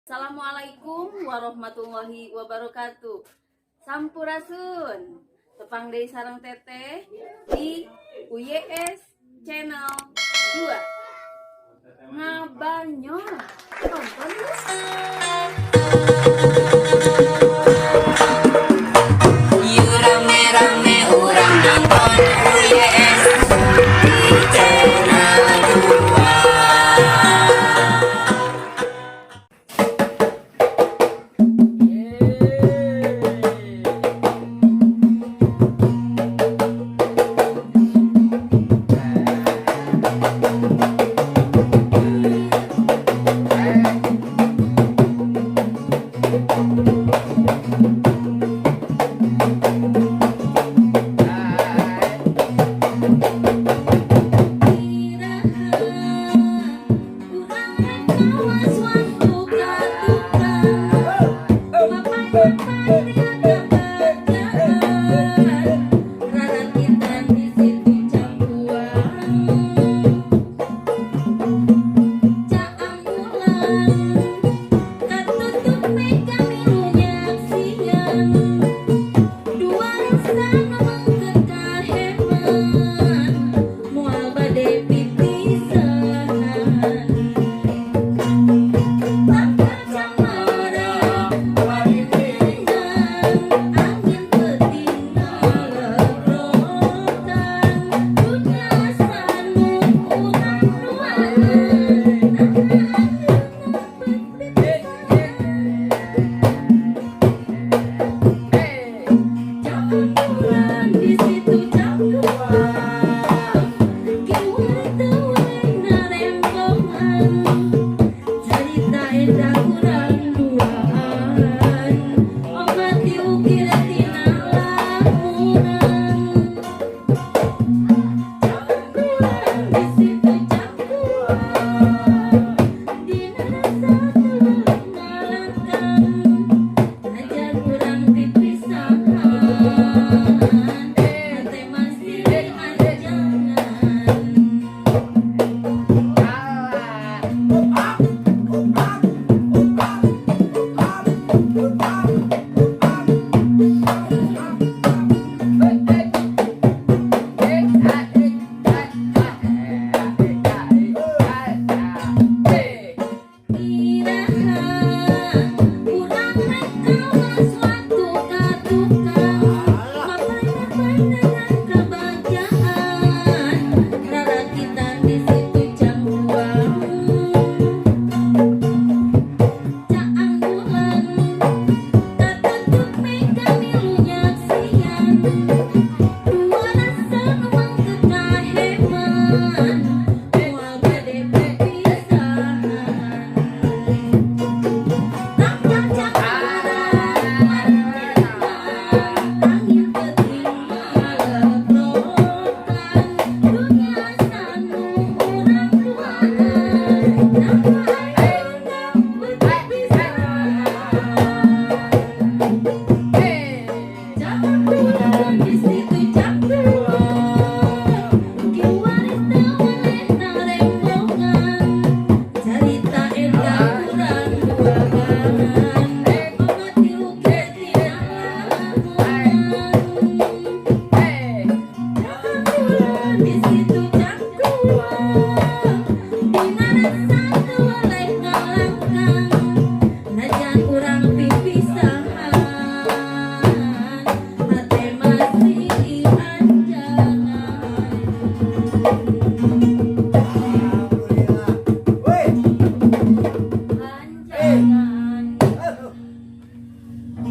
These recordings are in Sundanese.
Assalamualaikum warahmatullahi wabarakatuh. Sampurasun. Tepang deui sareng Teteh di UYS Channel 2. Ngabanyol. Tonton yuk. Yuk rame-rame urang nonton UYS di channel 2.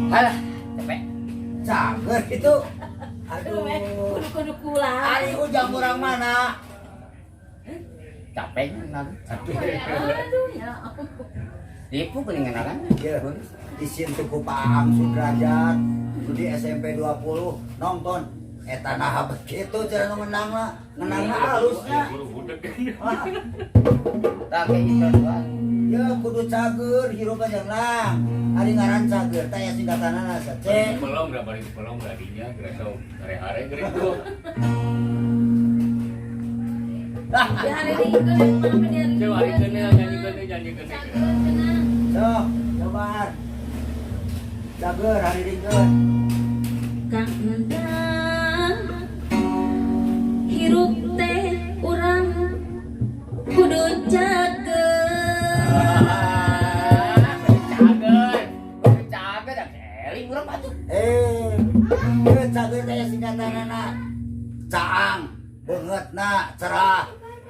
Alah, capek. Cager itu. Aduh. Kudu-kudu kula. Ari ujang urang mana? Capek nang. Aduh ya ampun. Tipu geuningan kan? Ya, isin teu ku Pak Aang Sudrajat nu di SMP 20 nonton eta naha begitu cara nu ngendangna, ngendangna halusnya. Ah, Tak kayak gitu doang. ya kudu cager hirup aja lang. Ari ngaran cager teh aya singkatanana C. Belum berapa hari belum beradinya gerasa hare-hare gitu. Di hari ini ikut yang mana di hari Coba hari ini? kena nyanyi kena nyanyi kena. Cager cenah. Sok. Cager hariringkeun. Kang Endang, hirup teh urang kudu cager. Cager. Cager dah keling urang batu. Eh, ieu cager teh singkatanana caang, beungeutna cerah,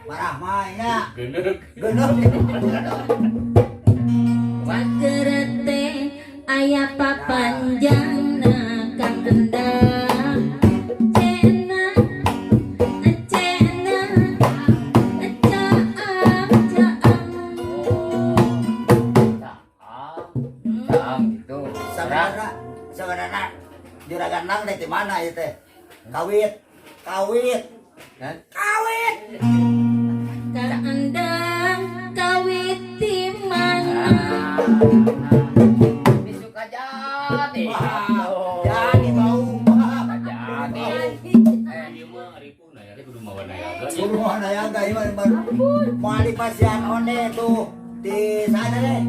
marah nya. Geneuk. Geuneuh. Cager teh aya papanjangna, Kang Endang. Cena, cena, caang, caang. Caang. Caang gitu. Sebenarnya sebenarnya juragan nang teh di mana ieu teh? Kawit, kawit, Hah? kawit. Kang Endang kawit di mana? Di Sukajadi. Wah, jadi bau. Sukajadi. Eh, Ieu mah ripuh na ya kudu mawa nayaga. Kudu nayaga ieu mah moal dipasihan onde tuh di sana deh.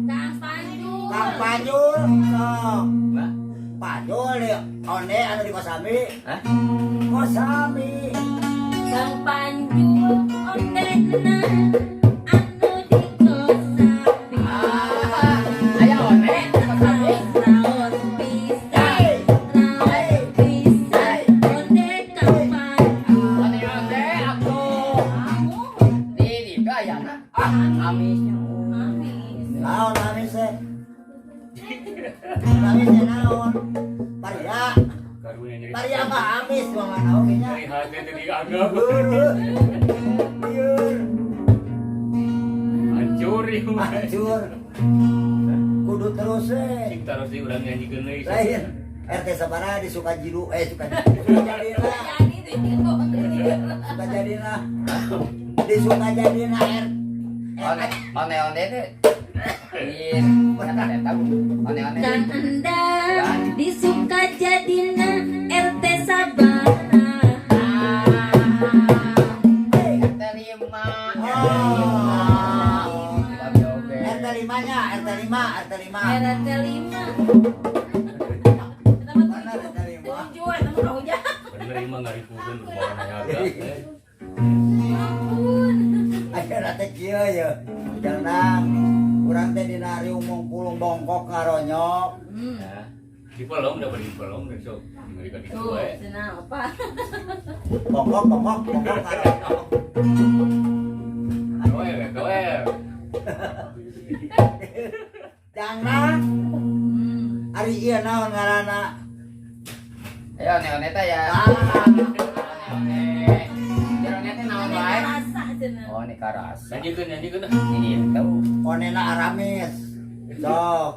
Kang Panjul. Kang Panjul, sok. Hah? Panjul di onde anu di Kosambi. Hah? Kosambi. Kang Panjul ondena anu di Kosambi. Ah, aya onde Kosambi. Raos pisan, raos pisan, onde Kang Panjul. Onde onde atuh. Kamu Di ditu ayana. Ah, amisnya. amis. Naon amis teh? Amis teh naon? Paria. Karunya nyeri. Paria mah amis mah naon nya. Nyeri hati teh dianggap. Lieur. Lieur. Hancur ieu mah. Hancur. Kudu terus eh. Cing taros deui urang nyanyikeun deui. Lain. RT sabaraha di Sukajidu eh Sukajadina. Jadi tuh Sukajadina. Di Sukajadina R. Onde onde onde teh. Di eta eta onde onde. Kang Endang di Sukajadina RT sabaraha? RT 5. RT 5. Oke. RT 5 nya, RT 5, RT 5. RT 5. Mana RT 5? Tujuh, eta mah hujan. Bener ieu mah ngaripuhkeun kudu mawa nayaga. Ampun. Ayeuna teh kieu ye. Jangan urang teh dina riung mungkulung bongkok ngaronyok. Hmm. Di pelong da di pelong deh sok. Ngeri ka ditu Tuh, we. cenah apa? Bongkok bongkok bongkok ngaronyok. Doer, doer. Jangan Hmm. ari ieu naon ngaranna? Ayo onde onde teh ya. Ah, Onde onde. Jero onde teh naon wae? Rasa cenah. Oh, ini karasa. Nyanyikeun nyanyikeun ah. Ini tahu. Onena aramis. Sok.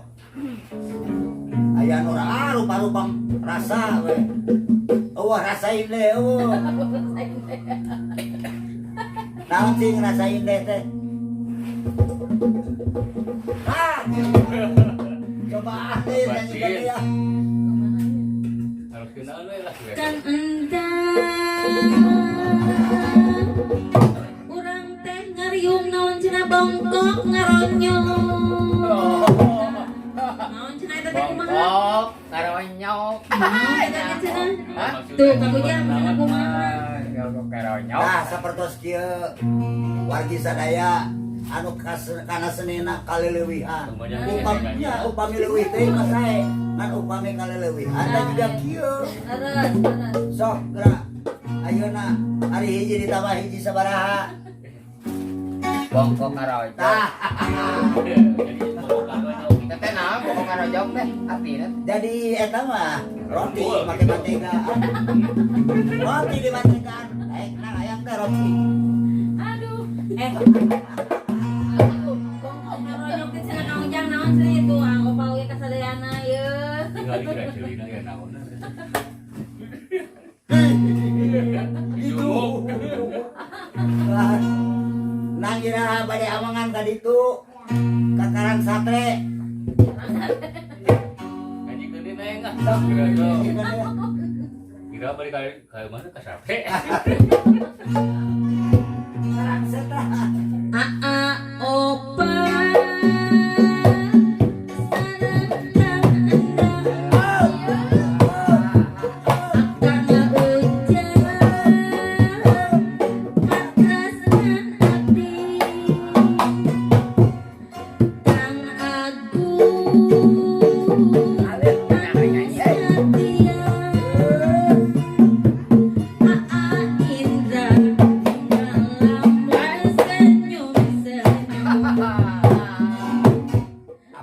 Aya nu rupa-rupa rasa we. Eueuh rasain deh eueuh. Naon sih ngerasain deh teh? Ah. Coba ah deh nyanyikan dia. Harus kenal we lah. Kang Endang urang teh ngariung naon cenah bongkok ngaronyok. Naon cenah eta teh kumaha? Bongkok, ngaronyok. Ah, eta teh cenah. Hah? Tuh, Kang Ujang cenah kumaha? Bongkok ngaronyok. Nah, sapertos kieu wargi sadaya anu kana senina kaleleuwihan. Upami upami leuwih teh mah sae, ngan upami kaleleuwihan da juga kieu. Leres, leres. Sok gerak. Ayeuna hari hiji ditambah hiji sabaraha? Bongkok ngaronyok. Tah, Teteh naon bongkok ngaronyok teh artinya? Jadi eta mah roti make mentega. Roti di mentegaan. Eh, nah ayam teh roti. Aduh. Eh. Aduh, bongkok ngaronyok teh cenah Kang Ujang naon cenah itu ah opal ge kasadayana ye. Tinggal di Gracelina ya naon. Itu. Lah, nang iraha bade amangan ka ditu ka Karang Satre. Nyanyikeun deui neng ah. Sok. Kira kira balik ka mana ka sate. Karang Satre. Aa opa sareng Kang Endang.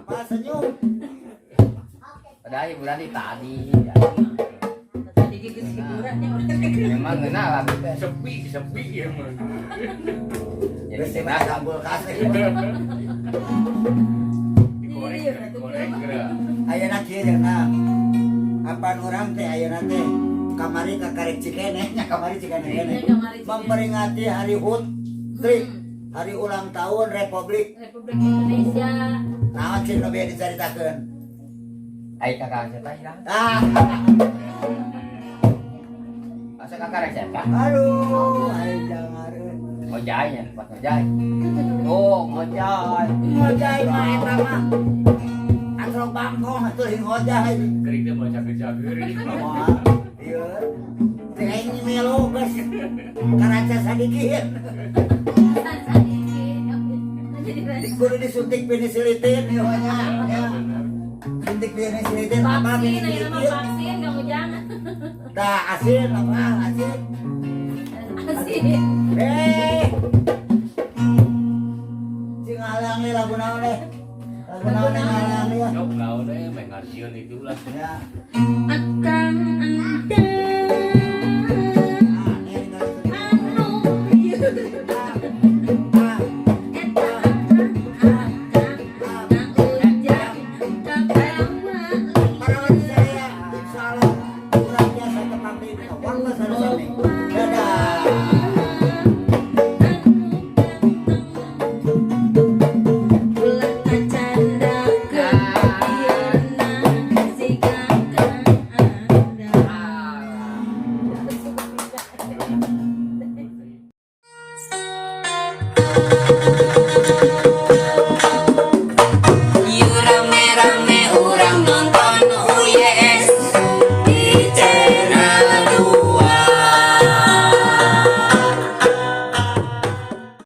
Apa senyum? Padahal hiburan di tadi. Tadi geus hiburannya urang. Memang ngeunah lagu teh. Sepi, sepi ya mah. Jadi Geus ngeunah. sambul kasih. Dikorek, dikorek geura. Ayeuna kieu jeung apaan urang teh ayeuna teh kamari ka Karek Cikene nya, kamari Cikene kene. Iya, kamari Cikene. Memperingati hari HUT Tri, hari ulang tahun Republik Republik Indonesia. Naon sih nu bieu dicaritakeun? Ai kakak saya hilang. Ah, Asa kakak saya aduh, aing jangareun. Ngojay ya, pas ngojay. Oh, ngojay. Ngojay mah eta mah. Atrok bangkong atuh lain ngojay. Kering teh mau cager-cager. Moal, ieu. Teh aing melu geus. Karaca sadikit. Jadi Kudu disuntik penicillin ieu mah nya. Ya. Suntik penicillin apa vaksin, ayeuna mah penicillin? Vaksin kamu jangan. Tah asin apa asin? Asin. Eh. Cing halang nih lagu naon deh? Lagu naon nih halang ya? Yok naon deh, main ngarjieun itu lah. Ya. Akan anda